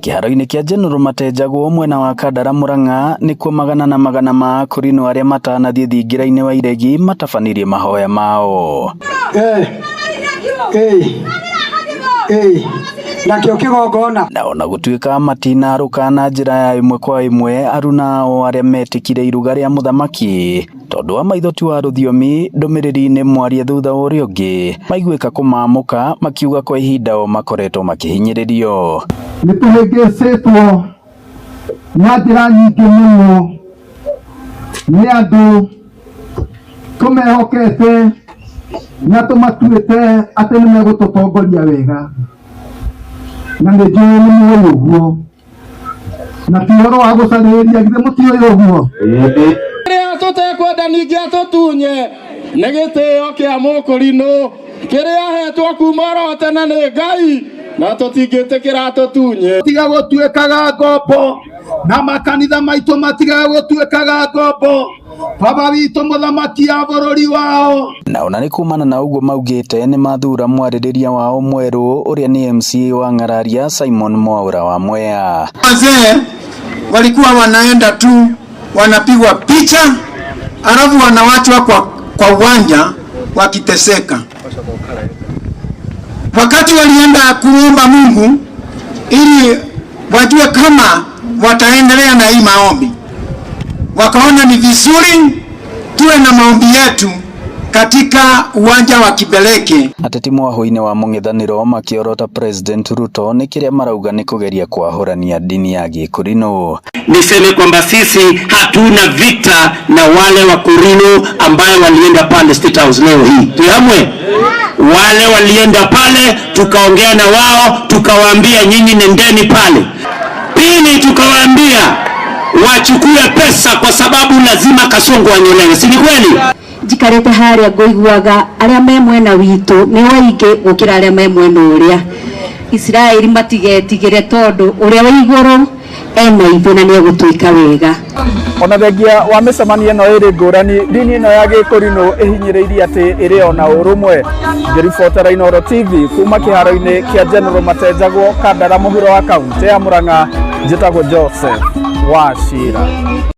Kĩharo-inĩ kĩa General Matenjagwo mwena wa Kandara Murang'a nĩkuo magana na magana ma akũrinũ arĩa matanathiĩ thingira-inĩ wa iregi matabanirie mahoya mao. Nakĩo kĩgongona. Na ona gũtuĩka matinarũka na njĩra ya ĩmwe kwa ĩmwe, aruna ao arĩa metĩkire iruga rĩa mũthamaki tondũ wa maitho ti wa rũthiomi, ndũmĩrĩri nĩ mwarie thutha wa ũrĩa ũngĩ, maiguĩka kũmamũka makiuga kwa ihinda o makoretwo makĩhinyĩrĩrio. Nĩ tũhĩngĩcĩtwo na njĩra nyingĩ mũno nĩ andũ tũmehokete na tũmatuĩte atĩ nĩ megũtũtongoria wega, na nĩ njũĩ nĩ mũĩ ũguo, na ti ũhoro wa gũcarĩria, githĩ mũtiũĩ ũguo? Kĩrĩa tũtekwenda ningĩ atũtunye nĩ gĩtĩo kĩa mũkũrinũ kĩrĩa ahetwo kuma oro tene nĩ Ngai, na tũtingĩtĩkĩra atũtunye. Tiga gũtuĩkaga ngombo na makanitha maitũ matigaga gũtuĩkaga ngombo, baba witũ mũthamaki ya bũrũri wao. Na ona nĩ kumana na ũguo maugĩte nĩ mathura mwarĩrĩria wao mwerũ ũrĩa nĩ MCA wa Ng'araria Simon Mwaura wa Mwea. Wazee walikuwa wanaenda tu wanapigwa picha alafu wanawachwa kwa uwanja wakiteseka. Wakati walienda kuomba Mungu ili wajue kama wataendelea na hii maombi, wakaona ni vizuri tuwe na maombi yetu katika uwanja wa Kibeleke. Ateti mwahũ-inĩ wa mũng'ethanĩro makĩorota President Ruto nĩ kĩrĩa marauga nĩ kũgeria kwahũrania ndini ya Gĩkũrinũ. Niseme kwamba sisi hatuna vita na wale Wakorino ambayo walienda pale State House leo hii. Tuhamwe wale walienda pale, tukaongea na wao, tukawaambia nyinyi nendeni pale. Pili, tukawaambia wachukue pesa kwa sababu lazima Kasongo anyolewe, si ni kweli? Njikarĩte harĩa ngũiguaga arĩa me mwena witũ nĩ aingĩ gũkĩra arĩa me mwena ũrĩa. Isiraeli matigetigĩre tondũ ũrĩa wa igũrũ ena ithuĩ na nĩegũtwĩka wega. Ona thengia wa mĩcemanio ĩno ĩrĩ ngũrani, ndini ĩno ya Gĩkũrinũ ĩhinyĩrĩirie atĩ ĩrĩ ona ũrũmwe. Ngĩribotera Inooro TV kuma kĩharo-inĩ kĩa General Matenjagwo, Kandara, mũhuro wa kaunti ya Murang'a, njĩtagwo Joseph Wachira.